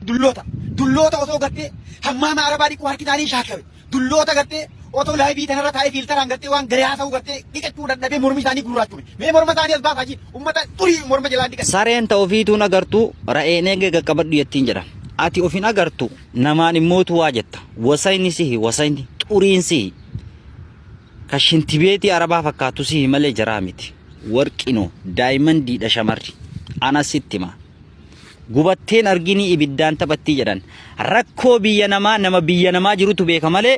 Dulloota. Dulloota osoo gartee hammaama arabaa dhiquu harki isaanii shaakkawe. Dulloota gartee otoo laayibii tanarra taa'ee fiiltaraan gartee waan garee haasa'u gartee dhiqachuu dadhabee mormi isaanii gurraachume. Mee morma isaanii as baasaa jiin. Ummata xurii morma jalaan dhiqan. Sareen ta ofiituun agartu ra'een eegee qaqqabadhu jettiin jedhan. Ati of hin agartu namaan immootu waa jetta. Wasayni sihi wasayni xuriin sihi. Ka shintibeetii arabaa fakkaatu sihi malee jaraa miti. Warqino daayimandiidha shamarri. Ana sitti hima. Gubatteen arginii ibiddaan taphattii jedhan. Rakkoo biyya namaa nama biyya namaa jirutu beeka malee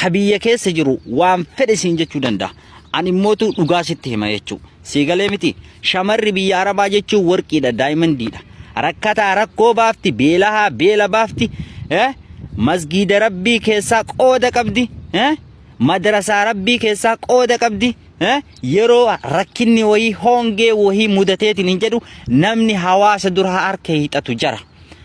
ka biyya keessa jiru waan fedhe siin jechuu danda'a. Ani immootu dhugaa sitti hima jechuu. Sii galee miti shamarri biyya arabaa jechuun warqiidha daayimandiidha. Rakkataa rakkoo baafti beelahaa beela baafti. Eh? Masgiida rabbii keessaa qooda qabdi. Eh? Madrasaa rabbii keessaa qooda qabdi. Yeroo rakkinni wayii hongee wayii mudateetiin hin jedhu namni hawaasa dura harka hiixatu jara.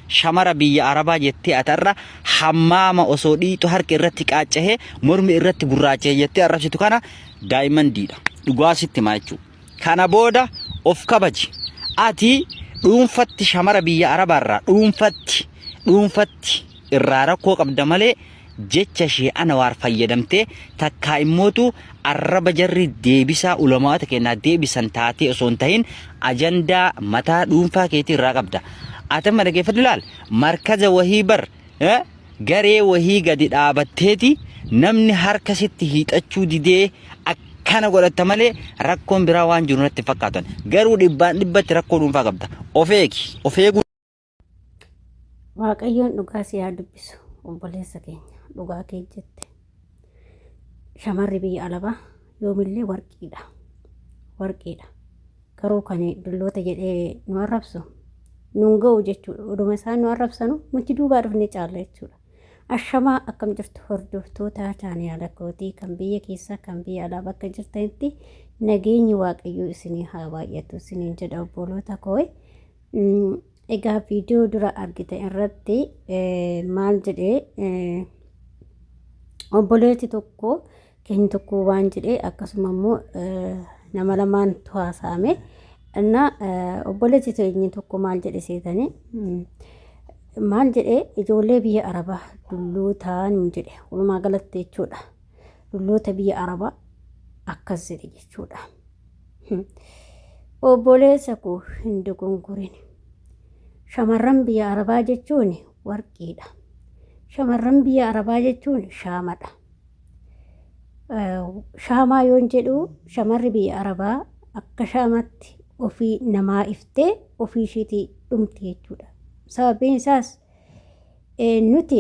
Shamara biyya Arabaa jettee atarra hammaama osoo dhiixu harki irratti qaaccahee mormi irratti gurraacha'e jettee arrabsitu kana daayimandiidha. Dhugaa sitti himaa jechuudha. Kana booda of kabaji. Ati dhuunfatti shamara biyya Arabaarraa dhuunfatti dhuunfatti irraa rakkoo qabda malee jecha ishee Anawaar fayyadamtee takkaa immootu arraba jarri deebisaa ulamaa'ota kennaa deebisan taatee osoo hin tahin ajandaa mataa dhuunfaa keetii irraa qabda. Ati amma dhageeffadhu laal markaza wahii bar garee wahii gadi dhaabatteeti namni harka sitti hiixachuu didee akkana godhatta malee rakkoon biraa waan jiru natti hin fakkaatan. Garuu dhibbaan dhibbatti rakkoo dhuunfaa qabda. Of eegi. Of eeguu Waaqayyoon dhugaa si haa dubbisu obboleessa keenya dhugaa kee jette. Shamarri biyya alabaa yoomillee warqiidha. Warqiidha. Garuu kan dulloota jedhee nu arrabsu nuun ga'u jechuudha. Oduma isaan nu arrabsanu nuti duubaa dhufnee caalla jechuudha. Ashamaa akkam jirtu hordoftoota chaanaala kootii kan biyya keessaa kan biyya alaa bakka jirtanitti nageenyi waaqayyoo isinii haa baay'atu isiniin jedha obboloota koo. Egaa viidiyoo dura argite irratti maal jedhee obboleessi tokko keenya tokko waan jedhee akkasuma immoo nama lamaantu haasa'ame. Inna obboleessi keenya tokko maal jedhe seetanii maal jedhee ijoollee biyya Arabaa dullootaa nuun jedhe walumaa galatti jechuudha. Dulloota biyya Arabaa akkas jedhe jechuudha. Obboleessa koo hin dogongorin. Shamarran biyya Arabaa jechuun warqiidha. Shamarran biyya Arabaa jechuun shaamadha. Shaamaa yoon jedhu shamarri biyya Arabaa akka shaamaatti ofii namaa iftee ofii ishiitii dhumti jechuudha. Sababiin isaas Nuti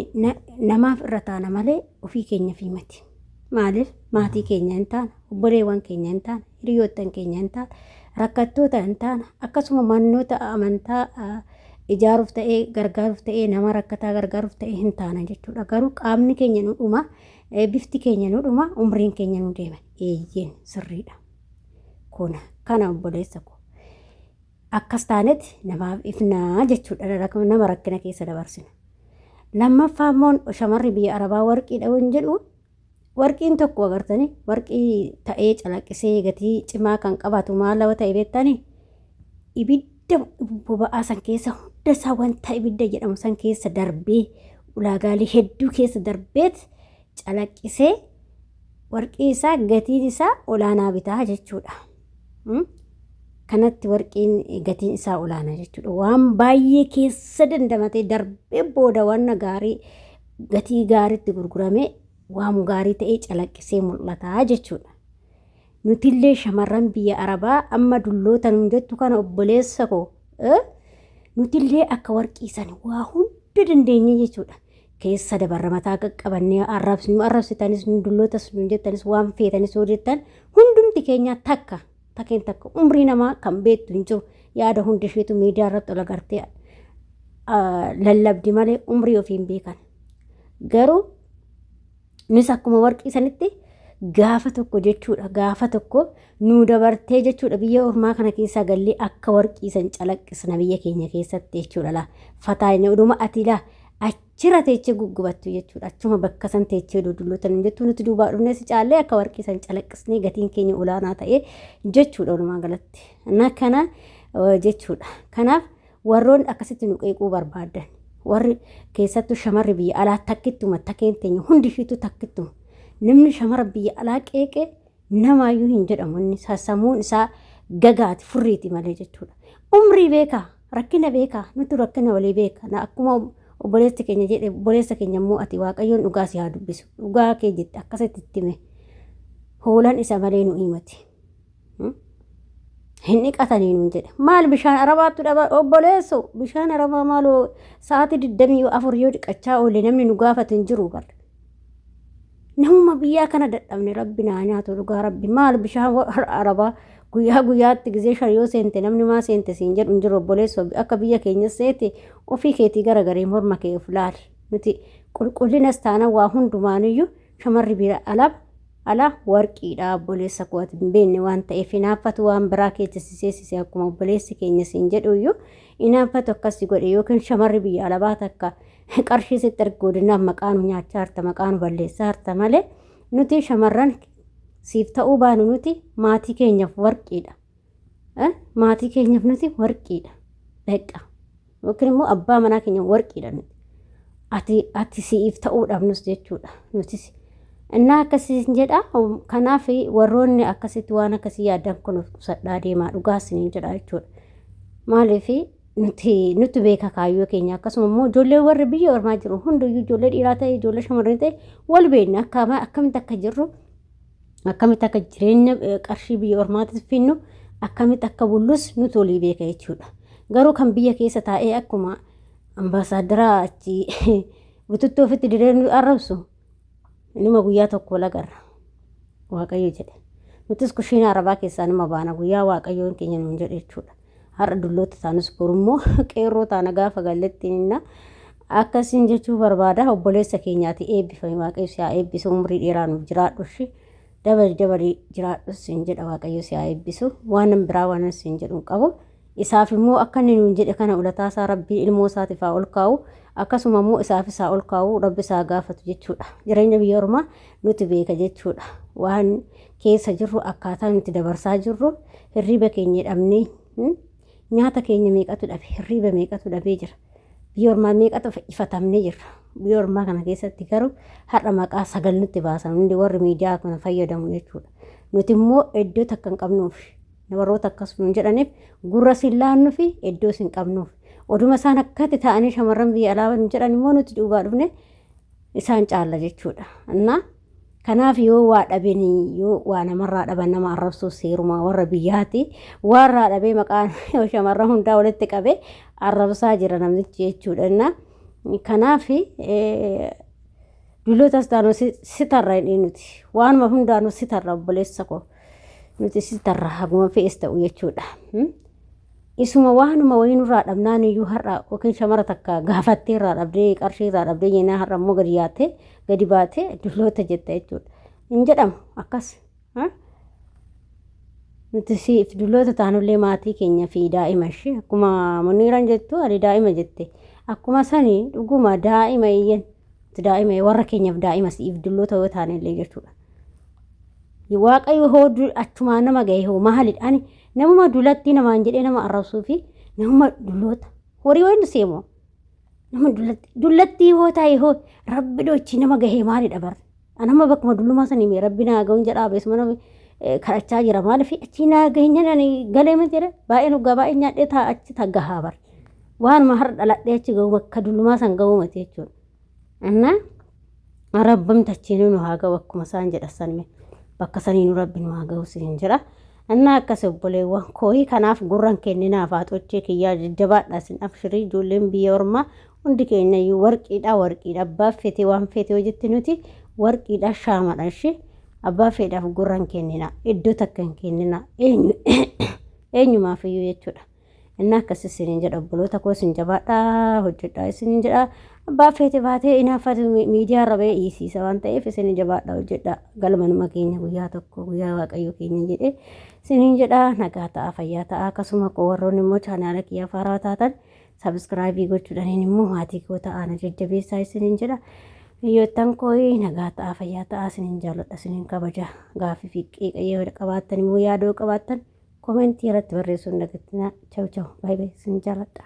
namaaf irra taana malee ofii keenyaaf miti. Maaliif maatii keenya hin taana, obboleewwan keenya hin taana, hiriyoottan keenya hin taana, rakkattoota hin taana, akkasuma mannoota amantaa ijaaruuf ta'ee gargaaruuf ta'ee nama rakkataa gargaaruuf ta'ee hin taana jechuudha. Garuu qaamni keenya nu dhuma, bifti keenya nu dhuma, umriin keenya nu deema. Eeyyeen sirriidha. Kuna kana obboleessa koo. Akkas taanetti namaaf ifnaa jechuudha. Nama rakkina keessa dabarsina. Lammaffaa immoo shamarri biyya Arabaa warqiidha waan jedhu warqiin tokko agartanii warqii ta'ee calaqqisee gatii cimaa kan qabaatu maal yoo ta'e beektanii ibidda boba'aa san keessa hunda isaa wanta ibidda jedhamu san keessa darbee ulaagaalee hedduu keessa darbeet calaqqisee warqii isaa gatiin isaa olaanaa bitaa jechuudha. Kanatti warqiin gatiin isaa olaanaa jechuudha. Waan baay'ee keessa dandamatee darbee booda waan gaarii gatii gaariitti gurguramee waan gaarii ta'ee calaqqisee mul'ata jechuudha. Nutillee shamarran biyya Arabaa amma dulloota nuun jettu kana obboleessa koo nutillee akka warqii sana waa hunda dandeenye jechuudha. Keessa dabarra mataa qaqqabannee arrabsinu arrabsitanis nu dullootas nuun jettanis waan feetanis yoo jettan hundumti keenyaa takka takeen takka umrii namaa kan beektu hin jiru yaada hundi isheetu miidiyaa irratti ol agartee lallabdi malee umrii ofii hin beekan. Garuu nus akkuma warqii sanitti gaafa tokko jechuudha gaafa tokko nuu dabartee jechuudha biyya ormaa kana keessaa gallee akka warqii san calaqqisna biyya keenya keessatti jechuudha laa fataa inni oduma ati laa achirra teechee guggubattu jechuudha achuma bakka san teechee dudulloota nu jettu nuti duubaa dhufnee si caallee akka warqii san calaqqisnee gatiin keenya olaanaa ta'ee jechuudha walumaa galatti na kana jechuudha kanaaf warroonni akkasitti nu qeequu barbaadan. Warri keessattuu shamarri biyya alaa takkittuma takeen teenya hundi ishiitu takkittuma. Namni shamara biyya alaa qeeqee namaayyuu hin jedhamu inni sammuun isaa gagaati furriiti malee jechuudha. Umrii beekaa rakkina beekaa nuti rakkina walii beeka. Na akkuma obboleessi keenya jedhe obboleessa keenya immoo ati waaqayyoon dhugaa si haa dubbisu. Dhugaa kee jette akkasitti itti hime. Hoolaan isa malee nu himati. Hin dhiqatanii nuun jedhe. Maal bishaan arabaattu dhaba obboleesso bishaan arabaa maaloo sa'aatii 24 yoo dhiqachaa oole namni nu gaafatu hin jiru bar. Namuma biyyaa kana dadhabne rabbi naa nyaatu dhugaa rabbi maal bishaan arabaa guyyaa guyyaatti gizee shan yoo seente namni maa seente siin jedhu hin jiru obboleesso akka biyya keenya seete ofii keetii garagaree morma kee of laali. Nuti qulqullinas taanaan waa hundumaaniyyuu shamarri bira alaa Ala warqiidha obboleessa koo ati hin beekne waan ta'eef hinaaffatu waan biraa keessa si seessise akkuma obboleessi keenya siin jedhu iyyuu hinaaffatu akkas si godhe yookiin shamarri biyya alabaa takka qarshii sitti ergu godinaaf maqaa nu nyaachaa harta maqaa nu balleessaa harta malee nuti shamarran siif ta'uu baanu nuti maatii keenyaaf warqiidha. Maatii keenyaaf nuti warqiidha. Beeqa. Yookiin immoo abbaa manaa keenya warqiidha nuti. Ati ati si'iif ta'uu dhabnus jechuudha nutis. Innaa akkasiin jedha. Kanaaf warroonni akkasitti waan akkasii yaadan kun of qusadhaa deemaa dhugaa isiniin jedha jechuudha. Maaliif nuti nuti beeka kaayyoo keenya akkasuma immoo ijoollee warri biyya ormaa jiru hunduyyuu ijoollee dhiiraa ta'e ijoollee shamarranii ta'e wal beekna akka akkamitti akka jirru akkamitti akka jireenya qarshii biyya ormaatti finnu akkamitti akka bullus nuti walii beeka jechuudha. Garuu kan biyya keessa taa'ee akkuma ambaasaaddara achi bututtuu ofitti diree nu arrabsu numa guyyaa tokko wal agarra. Waaqayyo jedhe. Nutis kushiina arabaa keessaa numa baana guyyaa waaqayyoon keenya nuun jedhe jechuudha. Har'a dulloota taanus borummoo qeerroo taana gaafa galletti inna akkasiin jechuu barbaada obboleessa keenyaati eebbifami waaqayyo si haa eebbisu umrii dheeraa nuuf jiraadhu ishii dabali dabali jiraadhu siin jedha waaqayyo si haa eebbisu waan biraa waan siin jedhu hin qabu isaaf immoo akka inni nuun jedhe kana ulataasaa rabbii ilmoo isaatiif haa ol kaa'u akkasuma immoo isaafis haa ol kaa'u rabbi isaa gaafatu jechuudha jireenya biyya ormaa nuti beeka jechuudha waan keessa jirru akkaataa nuti dabarsaa jirru hirriiba keenya dhabnee nyaata keenya meeqatu dhabe hirriiba meeqatu dhabee jira biyya ormaa meeqatu ifatamnee jirra biyya ormaa kana keessatti garuu har'a maqaa sagal nutti baasan hundi warri miidiyaa kana fayyadamu jechuudha nuti immoo iddoo takka hin qabnuuf warroota akkas nuun jedhaniif gurra sin laannufi iddoo sin qabnuuf oduma isaan akkatti ta'anii shamarran biyya alaa nu jedhan immoo nuti duubaa dhufne isaan caalla jechuudha. Innaa kanaaf yoo waa dhabanii yoo waa namarraa dhaban nama arrabsuu seeruma warra biyyaati. Waarraa dhabee maqaan yoo shamarran hundaa walitti qabee arrabsaa jira namnichi jechuudha. Innaa kanaaf dullootas taanu si tarra hin nuti waanuma hundaanuu si tarra obboleessa koo nuti si tarra haguma fe'es ta'u jechuudha. Isuma waanuma wayii nurraa dhabnaan iyyuu har'a yookiin shamara takka gaafattee irraa dhabdee qarshii irraa dhabdee jennaan har'a immoo gadi yaatee gadi baatee dulloota jetta jechuudha. Hin jedhamu akkas. Nuti siif dulloota taanullee maatii keenya fi daa'ima ishee akkuma Muniiraan jettu ani daa'ima jette akkuma sani dhuguma daa'ima iyyan daa'ima warra keenyaaf daa'ima siif dulloota yoo taanellee jechuudha. Waaqayyo hoo achumaan nama gahe hoo maalidha? Ani namuma dulattii namaan jedhee nama arrabsuu fi namuma dulloota horii wayin seemoo nama dullatti dullattii hoo taa'e hoo rabbi dhochi nama gahee maalidha bar ani amma bakkuma dullumaa sanii mee rabbi naa ga'uun jedhaa beesuma nama kadhachaa jira maaliif achii naa gahinya ani galee miti jedhe baay'een hoggaa baay'ee nyaadhee taa achi ta gahaa bar waanuma har'a dhaladhee achi ga'u bakka dullumaa san ga'uu miti jechuudha. Innaa rabbamti achiin nu haa ga'u akkuma isaan jedha sanme bakka sanii nu rabbi nu haa ga'u siin jedha. Innaa akkas obboleewwan kooyi kanaaf gurran kenninaa faaxochee kiyyaa jajjabaadha isin abshirii ijoolleen biyya ormaa hundi keenya iyyuu warqiidha warqiidha abbaa feete waan feete yoo jette nuti warqiidha shaamadha ishee abbaa feedhaaf gurran kenninaa iddoo takka hin kenninaa eenyu eenyumaaf iyyuu jechuudha. Inni akkas isiniin jedha obboloota koo isin jabaadhaa hojjedhaa isiniin jedha abbaa feete baatee inaaffatu miidiyaa irra ba'ee dhiisiisa waan ta'eef isin jabaadhaa hojjedhaa galma numa keenya guyyaa tokko guyyaa waaqayyo keenya jedhee isiniin jedha nagaa ta'a fayyaa ta'a akkasuma koo warroonni immoo chaanaala kiyya faaraa taatan sabiskiraayibii gochuudhaan immoo maatii koo ta'aa na jajjabeessaa isiniin jedha. Hiriyoottan koo nagaa ta'a fayyaa ta'a isiniin jaalladha isiniin kabaja gaaffii fi qeeqa yoo qabaattan immoo yaadoo qabaattan Komentii irratti barreessuu hin dagatinaa. Chaw chaw. Baay baay. Sin jaaladha.